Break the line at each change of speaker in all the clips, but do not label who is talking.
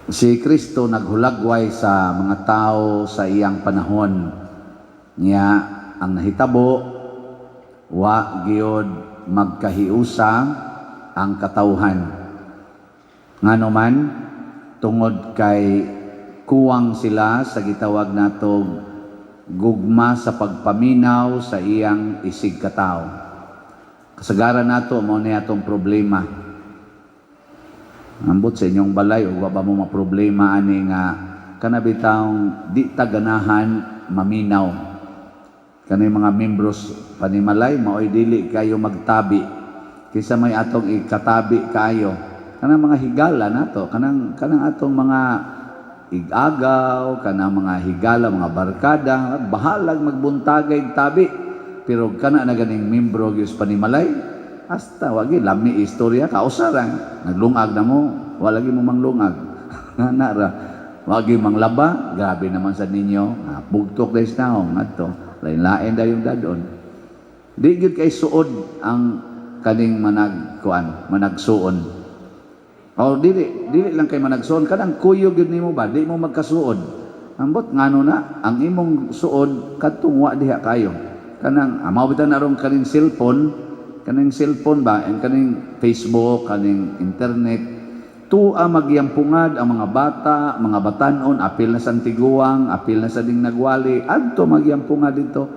Si Kristo naghulagway sa mga tao sa iyang panahon. Nya ang nahitabo, wa gyud magkahiusa ang katawhan. Ngano man, tungod kay kuwang sila sa gitawag natog gugma sa pagpaminaw sa iyang isigkatao. Kasagaran nato, mao ni atong problema. Ambot sa inyong balay ug wa ba mo maproblema ani nga kana bitawng di ta ganahan maminaw? Kani mga membros panimalay, maoy dili kayo magtabi kaysa may atong ikatabi kayo. Kanang mga higala nato, kanang atong mga igagaw, kanang mga higala, mga barkada, bahalag magbuntagay tabi. Pero kana na ganing membro gyud sa panimalay, hasta wagi lami istorya kausa ra. Naglungag na mo, wala lagi mo manglungag. Nga ra. Wagi manglaba, grabe naman sa ninyo. Ah, bugtok days na ngadto. Lain-lain dayong dadon. Di gyud kay suod ang kaning manag kuan, managsuon. O dili lang kay managsuon, kanang kuyog gyud nimo ba, di mo magkasuod. Ambot ngano na ang imong suod kadtong wa diha kayo. Kanang mao bitaw na ron kaning cellphone ba, ang kaning Facebook, kaning internet, tuwa magyampungad ang mga bata, mga batanon, apil na sa tiguang, apil na sa ding nagwali, adto magyampungad dito.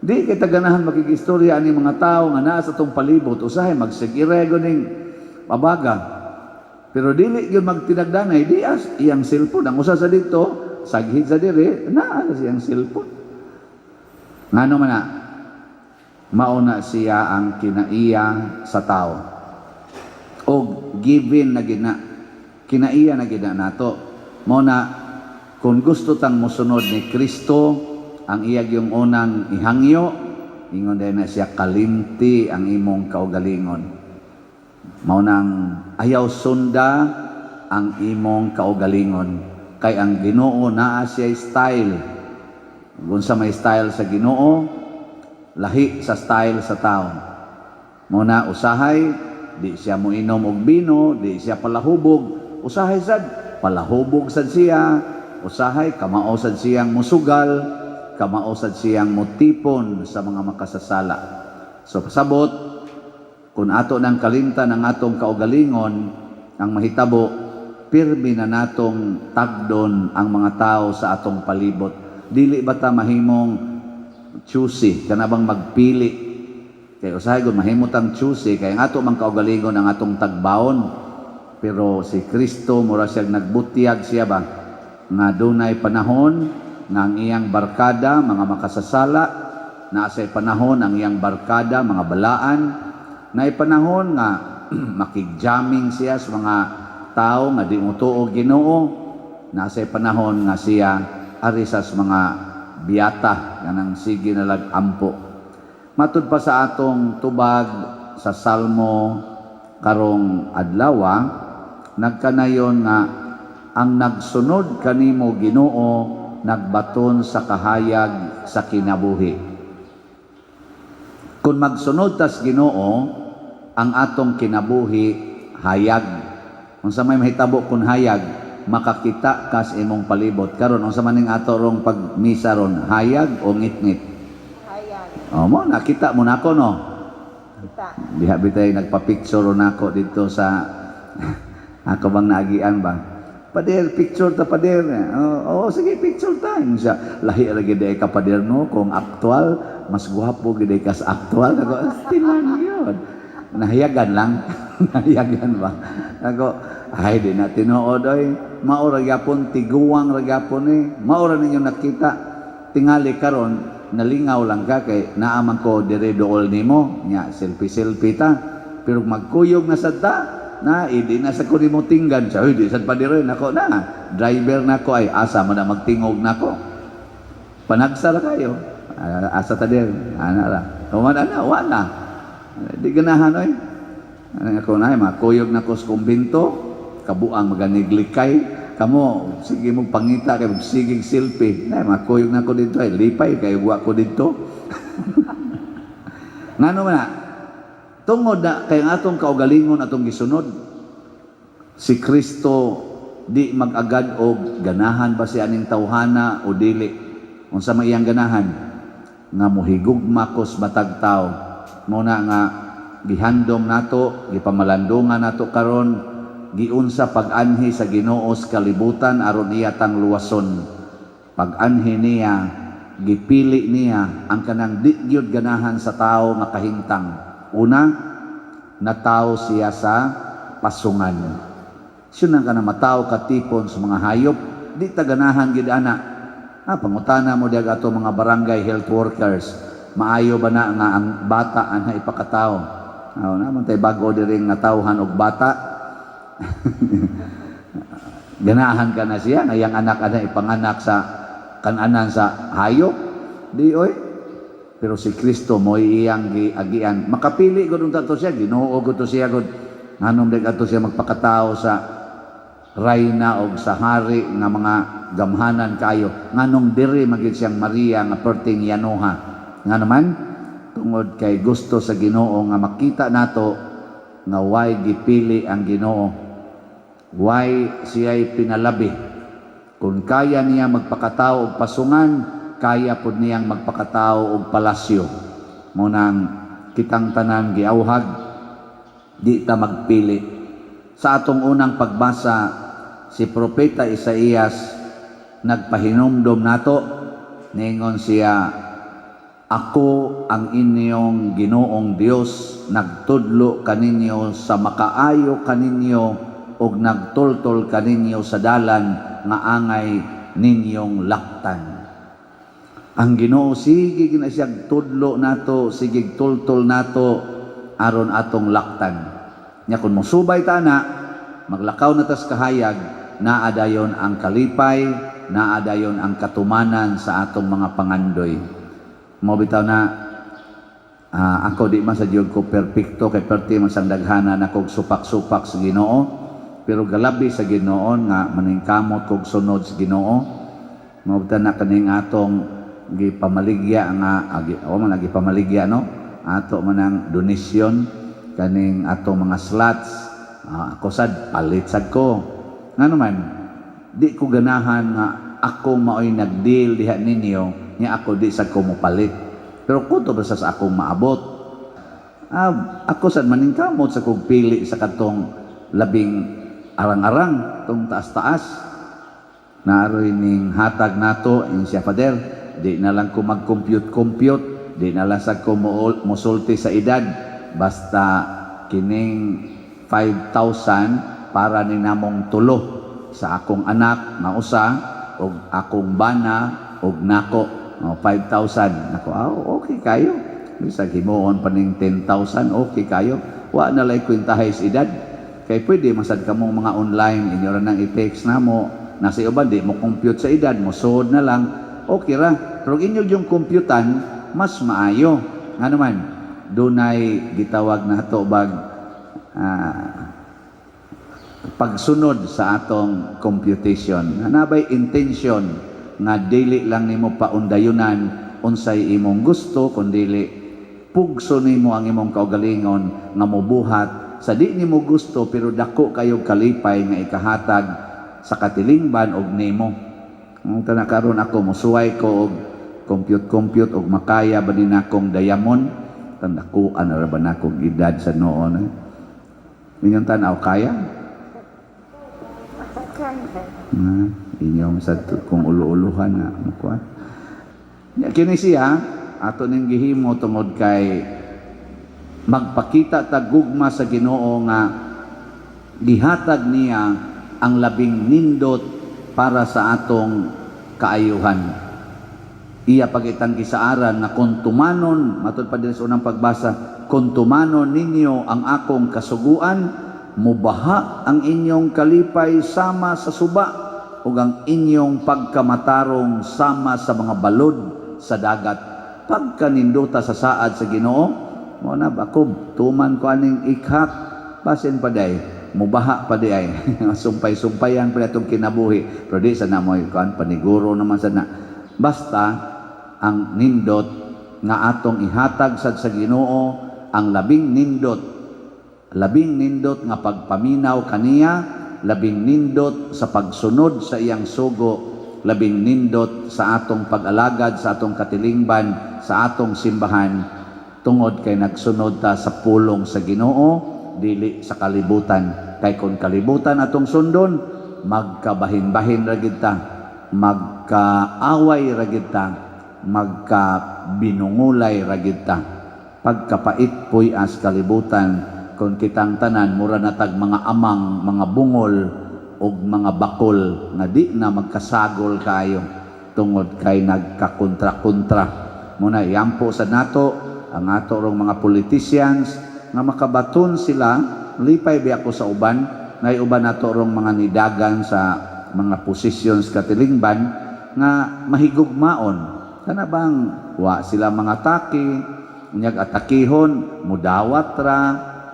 Di kay ganahan makigistorya ani mga tao nga naa sa tong palibot, usahay magsigirego ning pabaga. Pero dili gyud magtinagdanay, di as iyang cellphone. Ang usa sa dito, saghid sa diri, naa sa iyang cellphone. Ngano man na, mauna siya ang kinaiya sa tao. O given na gina, kinaiya na gina nato. Mao na, kung gusto tang mosunod ni Kristo, ang iya yung unang ihangyo, ingon din na siya, kalimti ang imong kaugalingon. Mao nang ayaw sunda ang imong kaugalingon. Kay ang Ginoo, naa siya style. Kung sa may style sa Ginoo, lahi sa style sa tao. Mao na usahay di siya moinom og bino, di siya palahubog. Usahay sad palahubog sad siya, usahay kamao sad siyang musugal, kamao sad siyang mutipon sa mga makasasala. So pasabot, kung ato ng kalimtan ang atong kaugalingon, ang mahitabo, pirmi na natong tagdon ang mga tao sa atong palibot. Dili ba ta mahimong choosy, kana bang magpili? Kay usahay gud mahimo tang choosy kay ang ato mang kaugalingon ang atong tagbaon. Pero si Kristo, mura siya nagbutyag siya ba nga dunay panahon nga ang iyang barkada mga makasasala, naa say panahon ang iyang barkada mga balaan, naay panahon nga makigjamming siya sa mga tao nga di motuo Ginoo, naa say panahon nga siya ari sa mga biyata kanang sige na ampo. Matud pa sa atong tubag sa Salmo karong adlawa, nagkanayon nga ang nagsunod kanimo, Ginoo, nagbaton sa kahayag sa kinabuhi. Kung magsunod tas Ginoo, ang atong kinabuhi hayag. Unsa may mahitabo kung hayag? Makakita kas imong palibot. Karon, unsa man ning ato rong pagmisa ron, hayag o ngitngit?
Hayag.
O mo nakita mo nako, no?
Kita.
Diha bitay nagpa-picture nako dito sa ako bang naagian ba. "Pader, picture ta, pader." "Oo, oh, sige, picture ta." Ingon siya, "Lahi ra gid ka, pader, no, kung aktual, mas gwapo gid ka sa aktual." Ako, tinan yun. Nahiyagan lang. Nahiyagan ba? Ako, ay, di na tinuod oy. Mao ra gyapon, tiguang ra gyapon eh. Mao ra ninyo nakita. Tingali karon, nalingaw lang ka kay naaman ko dire dool nimo. Nya, selfie-selfie ta. Pero magkuyog na sad ta, na idi na sa ko nimo tinggan siya. "Uy, di sad pa dire nako na. Driver nako ay asa man na magtingog nako. Panagsa ra kayo. Ah, asa ta dir? Ana ra. Kuman ana, wa na. Di ganahan oy. Ano ako na, makuyog na ko sa kumbinto, kabuang maganiglikay. Kamo, sige mong pangita kay sige selfie. Ay, makuyog na ko dito ay lipay kayo wa ko dito. Ngano man na? Tungod na kay ang atong kaugalingon atong gisunod. Si Kristo di mag-agad og ganahan ba siya aning tawhana o dili. Unsa may iyang ganahan? Nga mohigugma kos matag tawo. Mao na nga gihandom nato, gipamalandungan nato karon, giunsa pag-anhi sa Ginoo sa kalibutan aron iya tang luwason. Pag-anhi niya, gipili niya ang kanang di gyud ganahan sa tao nga kahimtang. Una, natawo siya sa pasungan. Siya nang kanang matawo katipon sa mga hayop, di ta ganahan gid ana. Ah, pangutana mo diag ato mga barangay health workers, maayo ba na nga ang bata anha ipakatawo? Ah, naman tay bago diring natawhan og bata. Ganahan ka na siya nga iyang anak ana ipanganak sa kananan sa hayop? Di oy. Pero si Kristo mo iyang giagian. Makapili gud unta to siya, Ginoo gud to siya gud. Nganong di ato siya magpakatao sa rayna og sa hari nga mga gamhanan kayo? Nganong diri magid siyang Maria nga perting yanuha? Nga naman tungod kay gusto sa Ginoo nga makita nato nga way gipili ang Ginoo, way siya'y pinalabi. Kung kaya niya magpakatao og pasungan, kaya pud niyang magpakatao og palasyo. Mo nang kitang tanan giawhag, di ta magpili. Sa atong unang pagbasa, si Propeta Isaías nagpahinumdom nato. Ningon siya, "Ako ang inyong Ginoong Dios, nagtudlo kaninyo sa makaayo kaninyo ug nagtultol kaninyo sa dalan nga angay ninyong laktan." Ang Ginoo sige gina siya tudlo nato, sige tultol nato aron atong laktan. Nya kun mosubay ta na, maglakaw na tas kahayag, naa dayon ang kalipay, naa dayon ang katumanan sa atong mga pangandoy. Mo bitaw na ako di man sa jud ko perpekto kay perti man sang daghanan akong supak-supak sa Ginoo. Pero galabi sa Ginoo nga maningkamot kog sunod sa Ginoo. Mao bitaw na kaning atong gipamaligya nga agi o man gipamaligya, no, ato man ang donasyon kaning atong mga slots. Ako sad palit sad ko. Ngano man di ko ganahan nga ako maoy nagdeal diha ninyo nya ako di sad ko mopalit, pero kutob ba sa akong maabot. Ako sad maningkamot sa kog pili sa katong labing arang-arang, tong taas-taas. Naaroy ning hatag nato in siya, Father, di na lang ko mag-compute-compute, di na lang sa ko mosulti sa edad, basta kining 5,000 para ni namong tulo sa akong anak nga usa og akong bana og nako. Oh, 5,000 nako. Ah, okay kayo. Bisag himuon pa ning 10,000, okay kayo. Wa na lay kwentahay sa edad kay pwede masad kamong mga online, inyo ra nang i-text namo. Nasa uban di mo compute sa edad, mo suod na lang, okay ra. Pero inyo yung computan mas maayo. Nga naman dunay gitawag nato bag pagsunod sa atong computation. Nabay intention nga dili lang nimo paundayunan unsay imong gusto, kundili pugso nimo ang imong kaugalingon nga mobuhat sa di nimo gusto pero dako kayo kalipay nga ikahatag sa katilingban og nimo. Ang tanan karon ako mosuway ko og compute compute og makaya ba ni nakong diamond tandakuan ra ba nakong edad sa noon eh. Inyong tanaw kaya?
Kaya.
Na, inyong sa kung ulo-uluhan nga mukuan. Ya, kini siya ato ning gihimo tungod kay magpakita ta gugma sa Ginoo nga gihatag niya ang labing nindot para sa atong kaayuhan. Iya pagitang gisaaran nga kung tumanon, matud pa din sa unang pagbasa, "Kung tumanon ninyo ang akong kasuguan, mubaha ang inyong kalipay sama sa suba ug ang inyong pagkamatarong sama sa mga balod sa dagat." Pagkaninduta sa saad sa Ginoo, mo na ako tuman ko aning ikhak, basin pa day mubaha pa di ay sumpay-sumpayan pa itong kinabuhi, pero di sa namoy kuan paniguro naman sa na. Basta ang nindot nga atong ihatag sad sa Ginoo ang labing nindot nga pagpaminaw kaniya. labing nindot sa pagsunod sa iyang sugo, labing nindot sa atong pag-alagad sa atong katilingban, sa atong simbahan, tungod kay nagsunod ta sa pulong sa Ginoo, dili sa kalibutan. Kay kung kalibutan atong sundon, magkabahin-bahin ra gid ta, magkaaway ra gid ta, magkabinungulay ra gid ta. Pagkapait puy-as kalibutan kung kitang tanan mura na tag mga amang, mga bungol ug mga bakol nga di na magkasagol kaayo tungod kay nagkakontra-kontra. Muna iampo sa nato ang ato rong mga politicians nga makabaton sila. Lipay biya ko sa uban ngay uban nato rong mga nidagan sa mga positions katilingban nga mahigugmaon, kana bang wa sila mga atake, unyag atakihon, mudawat ra,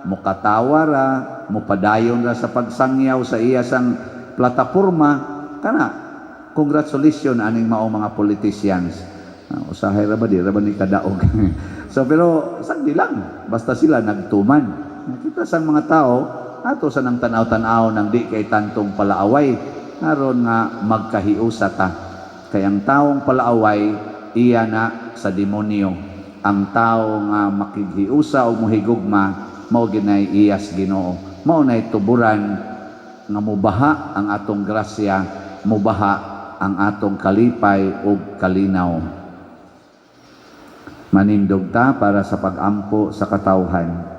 mukatawa ra, mupadayon ra sa pagsangyaw sa iya sang plataporma. Kana, congratulations aning mao mga politicians. Usahay ra ba, di ra ba ni kadaog? So pero sagdi lang basta sila nagtuman. Kita sang mga tao ato sa nang tanaw-tanaw nang di kay tantong palaaway aron nga magkahiusa ta, kay ang taong palaaway, iya na sa demonyo. Ang tao nga makighiusa o muhigugma, mao ginay iyas Ginoo. Mao nay tuburan nga mubaha ang atong grasya, mubaha ang atong kalipay ug kalinaw. Manindog ta para sa pag-ampo sa katawhan.